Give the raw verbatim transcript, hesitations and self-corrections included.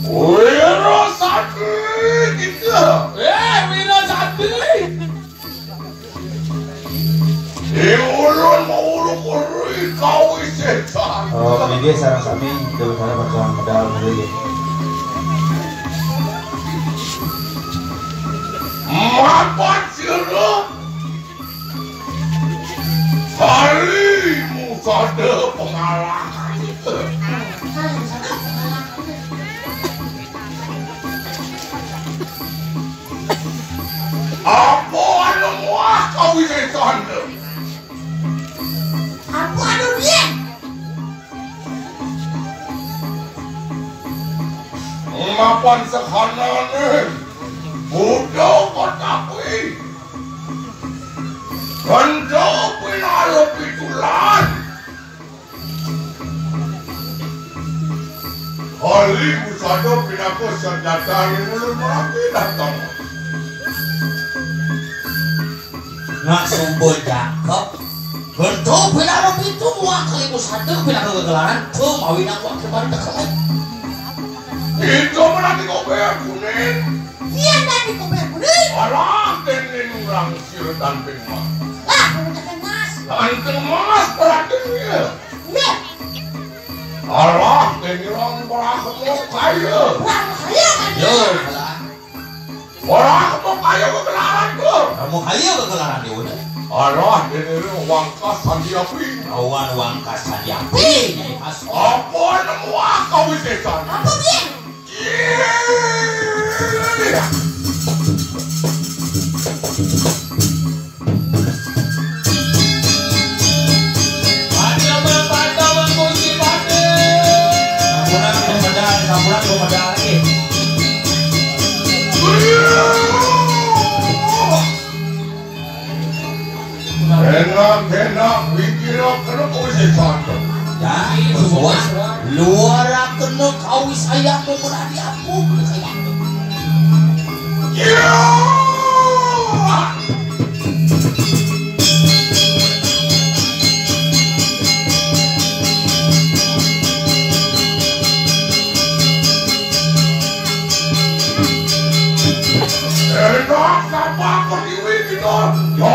Wira Sati kita. Eh, Wira Sati. Di ulun menguruk-urui kau setan. Oh, ini dia sarang sami, jauh sana pacaran medal dulu ya. Mapan sirah. Kali musada pengalahan. Apa anu muah kawisésan? Apa anu biyen? Mapan sahanané buda kotapi. Kanca pinara pitulan. Kali musada pinaka sanjataning ulun merapi datang. Nak sumpun cakep. Bentuk pinara pitu muah kali musada pinaka gegelaran. Tuh mawi nak wakil mari tekelek. Itu menanti kober kuning. Iya, nanti kober kuning. Alah, dene nurang sira tanping mas. Lah, kamu tekan mas. Tanping mas perhatian dia. Iya. Alah, dene orang berah mau kaya. Orang kaya kan? Yo, alah. Orang mau kaya kegelaran tuh. Kamu kaya kegelaran dia udah. Alah, dene orang wangkas sandi api. Kawan wangkas sandi api. Apa nemu kau wisésan? Apa dia? Enak-enak pikira kena kau sesat. Ya, semua luar kena kau saya mau melari apa kena saya. Ya. Enak apa kau diwi kita? Ya,